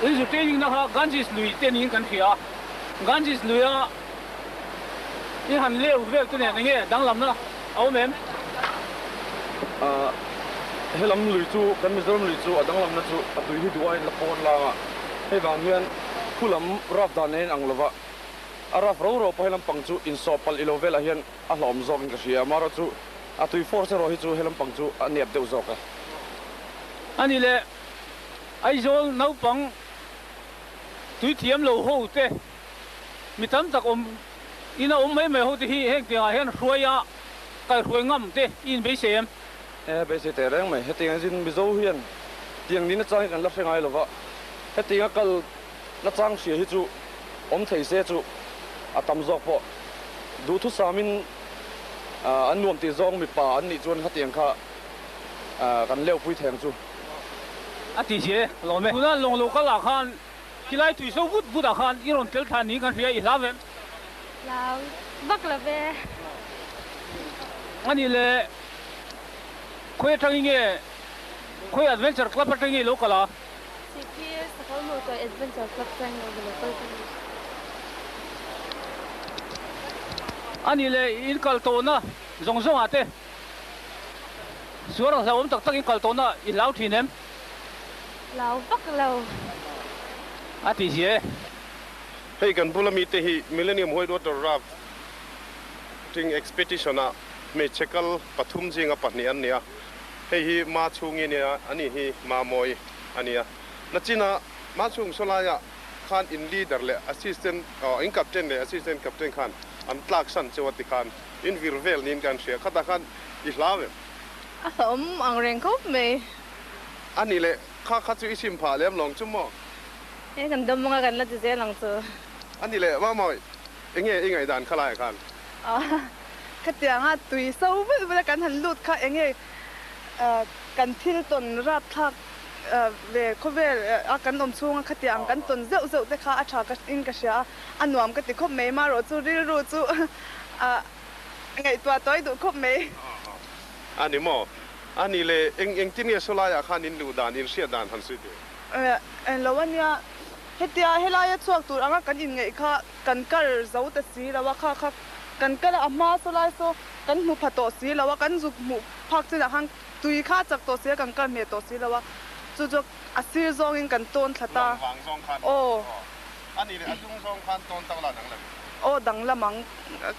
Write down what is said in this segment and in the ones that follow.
In zu training na kha Ganges lui te niin kan hria a, Ganges luia i han leu vel te nen enge danglamna a awm em? Helam lui chu kan Mizoram lui chu a danglamna chu a tui hi duh aiin la pawn lang a, hei vang hian khu lam raf dan nen ang lova a raf ro ro pawh helam pang chu insawh palh ilo velah hian a hlawm zawkin ka hria, amaherawh chu a tui force erawh hi chu helam pang chu a nep deuh zawk e. A ni le, Aizawl naupang tui thiam lo ho te, mi tam tak awm ina awm mai mai ho te hi heng tiangah hian hruai a kaihruai ngam te i inbeisei em? E, beisei teh reng mai. Hetiang zin Mizo hian tiang ni nachang hi kan la hre ngai lova, hetianga kal nachang hria hi chu awm thei se chu a tam zawk pawh. Duhthusamin an nuam tih zawng mipa an nih chuan hetiang kha kan leupui theng chu. A ti che lawm e. Tuna lawng lo kal ah khan khilai tui so vut vut ah khan i rawn tel thla niin kan hria, i hlau em? Hlau vak lo ve. A nih le, khawi atangin nge, khawi adventure club atangin nge i lo kal a? Sihphir Sakawr Motor Adventure Club atangin ka lo kal ka ni. A nih le, in kal tawhna zawng zawng ah te. Suar a hlauhawm tak takin kal tawhna i hlau thin em? Hlau vak lo. A ti zia e. Hei kan bula mite hi Millennium White Water Rafting Expedition ah hmeichhe kal pathum zinga pahnih an ni a. Hei hi Ma Chhungi a nia, ani hi Ma Mawi a nia. Nachina Ma Chhung sawlaiah khan in leader leh assistant, in captain leh assistant captain khan an tlak san cheu a ti khan In vir vel niin kan hria. Khatah khan i hlau em? A hlauhawm ang reng khawp mai. A nih leh, kha kha chu i sim phah lem lawng chu maw? E, kan dawm anga kan la ti zel ang chu. A nih leh, Mamawi, enge i ngaihdan kha laiah khan? Aw, khatianga tui so vut vut a kan han lut kha enge kan thil tawn rapthlak ve khawvel a kan awm chhunga khatiang kan tawn zeuh zeuh te kha a tha in ka hria a, a nuam ka ti khawp mai. Marawh chu rilru chu A ngaihtuah tawi duh khawp mai. A ni maw? A ni le, eng engtin nge sawlaiah khan in luh dan, in hriat dan han sawi teh? Eng lo a nia, hetia helaia chhuak tur anga kan inngaih kha kan kar zo ta si lo a, kha kha kan kal a, a hma sawlai saw kan hmu pha tawh si lo a, kan zuk hmuh phak chinah khan tui kha a chak tawh si a, kan kar hmeh tawh si lo a, chu chu a sir zawngin kan tawn thla ta. Lawng vang zawng khan. Aw. A ni le, a dung zawng khan tawn tak la dang lam. Aw danglam ang.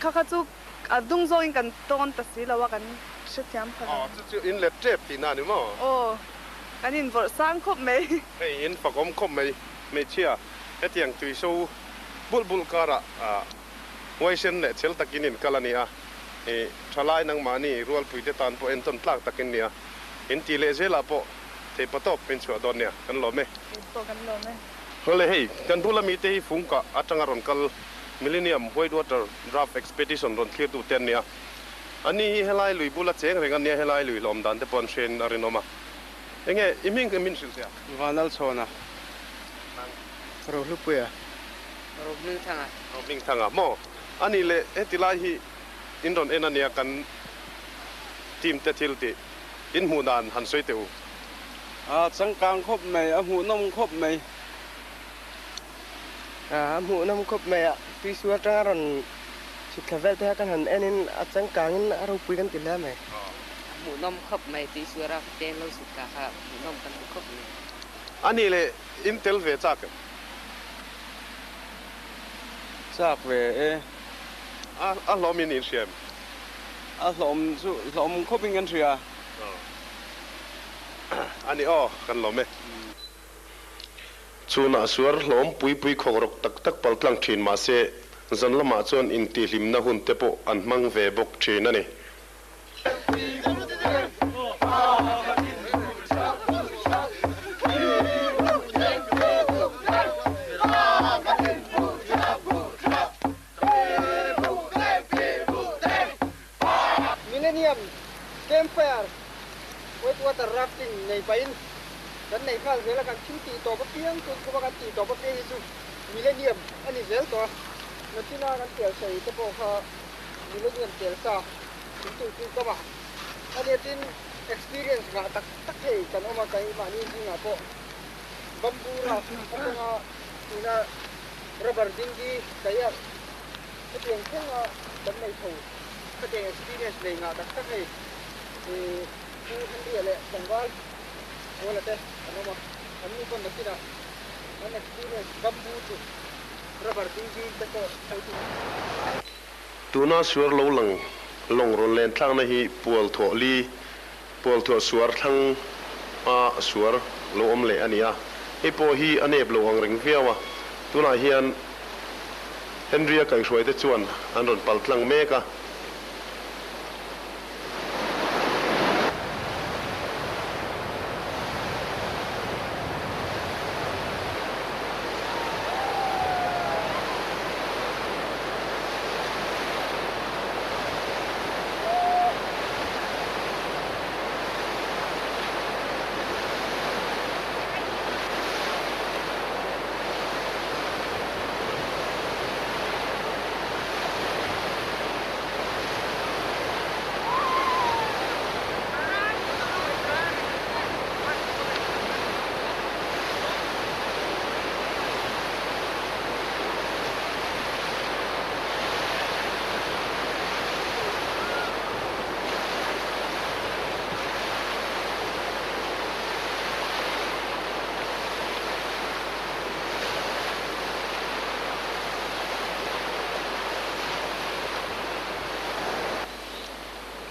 Kha kha chu a dung zawngin kan tawn ta si lo a, kan hrethiam pha lo. Aw chu chu in let tep tihna a ni maw? Aw, kan invawrh sang khawp mai. Hei in fakawm khawp mai hmeichhia, hetiang tuiso bulh bulh karah huaisen leh chel takin in kal a ni a, i thalai nangmahni rualpuite tan pawh entawn tlak takin nia, in tih leh zelah pawh theihpatawp in chhuah dawn nia, kan lawm e. Keipawh kan lawm e. Hawle hei, kan bula mite hi Fungka atanga rawn kal Millennium White Water Raft Expedition rawn thlirtu te an ni a. Ani hi helai lui bula cheng reng an nia, helai lui hlawm dan te pawh an hrein a rinawm a. Enge i hming min hrilh sia? Vanlalchhawna. Rohlupuia. Rohmingthanga. Rohmingthanga maw? Ani leh heti lai hi in rawn en ania kan team te thil tih in hmuh dan han sawi teh u. A changkang khawp mai, a hmuhnawm khawp mai. A hmuhnawm khawp mai a, tuisu atanga rawn chhuk thla vel te kha kan han en in a changkang in a ropui kan ti hle mai. A hmuhnawm khawp mai, tuisu a rak te lo chhuk thla kha hmuhnawm kan ti khawp mai. A nih leh in tel ve chak em? Chak ve e. A hlawm in in hria em? A hlawm chu hlawm khawp in kan hria. A ni aw, kan lawm e. Chhunah suar hlawm pui pui khawk rawk tak tak pal tlang thin mah se, zan lamah chuan intihhlimna hun te pawh an hmang ve bawk thin a ni. Millennium Campfire White Water Rafting nei pahin kan nei nghal zel a, kan thil tih tawp apiang tun khawpa kan tih tawp apiang hi chu Millennium a ni zel tawh a, nachina kan tel sawi te pawh kha Millennium tel sa thingtuipui kamah a nia tin experience ngah tak tak thei kan awm a, keimahni zingah pawh. Bamboo raft atanga tuna rubber dinghy kayak hetiang thlenga kan nei tho khatiang experience nei ngah tak tak hei Pu Henry-a leh tlangval Pawla te an awm a, an ni pawn nakinah an experience bamboo chu rubber dinghy te pawh sawi tum. Tuna suar lo lang lawng rawn len thlakna hi pual thuah li Pual thuah suar thlang a suar lo awm leh a ni a, hei pawh hi a nep lo ang reng viau a, tunah hian Henry-a kaihhruaite chuan an rawn pal tlang mek a.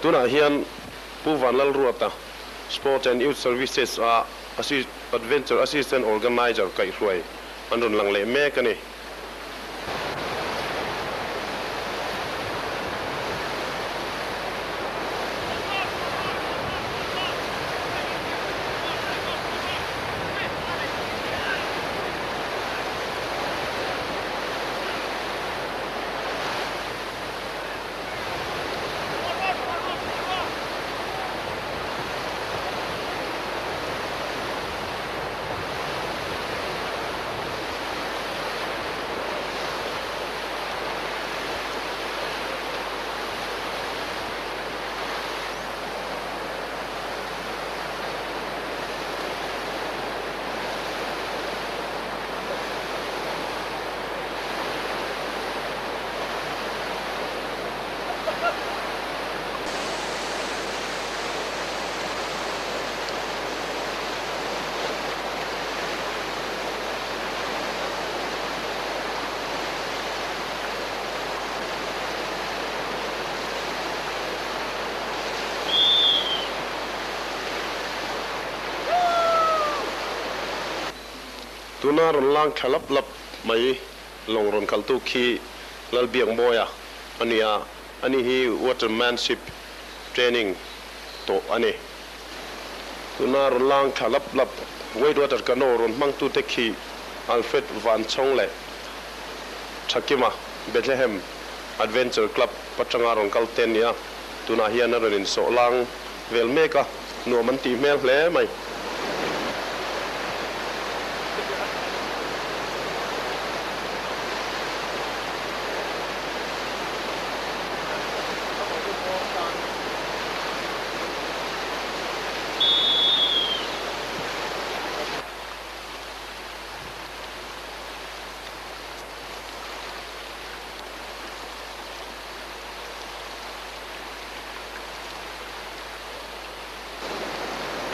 Tunah hian Pu Vanlalruata, Sports and Youth Services a Adventure Assistant Organiser kaihhruai an rawn lang leh mek a ni. Tuna rawn lang thla lap lap mai lawng rawn kaltu khi Lalbiakmawia a ni a, ani hi watermanship training tawh a ni. Tuna rawn lang thla lap lap White Water Canoe rawn hmangtute khi Alfred Vanchhawng leh Thakima Bethlehem Adventure Club atanga rawn kal te an ni a, tunah hian a rawn insawh lang vel mek a, nuam an tih hmel hle mai.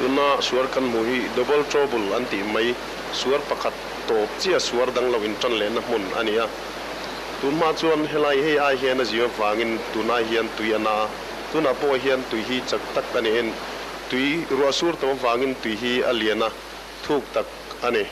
Tuna suar kan hmuh hi double trouble an tih mai, suar pakhat tawp chiah suar dang lo intan lehna hmun a ni a. Tun hma chuan helai hei ai hian a zim avangin tunai hian tui a na a, tunah pawh hian tui hi chak tak a niin tui ruah sur tam avangin tui hi a lian a, thuk tak a ni.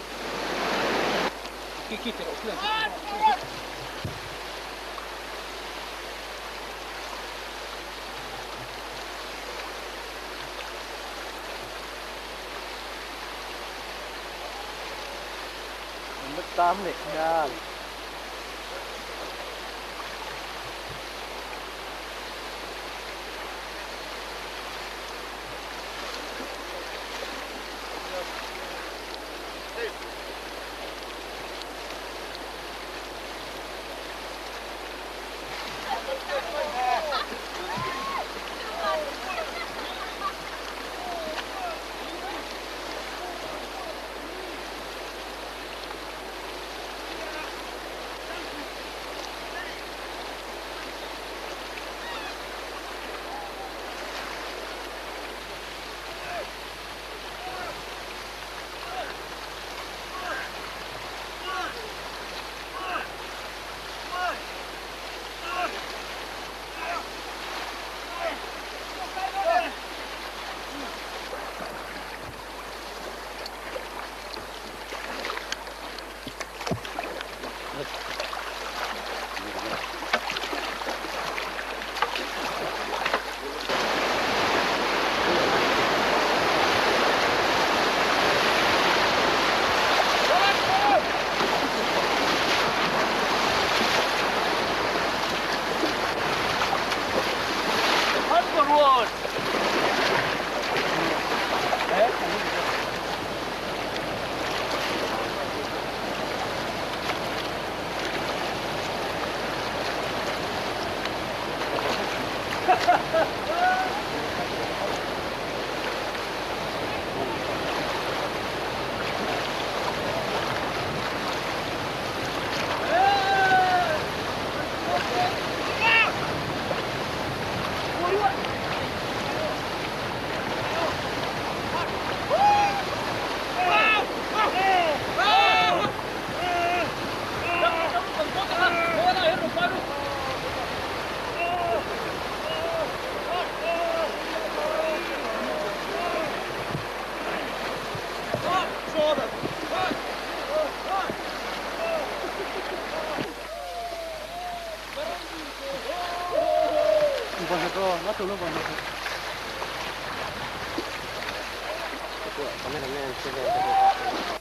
Cameraman che vel te pawh kha.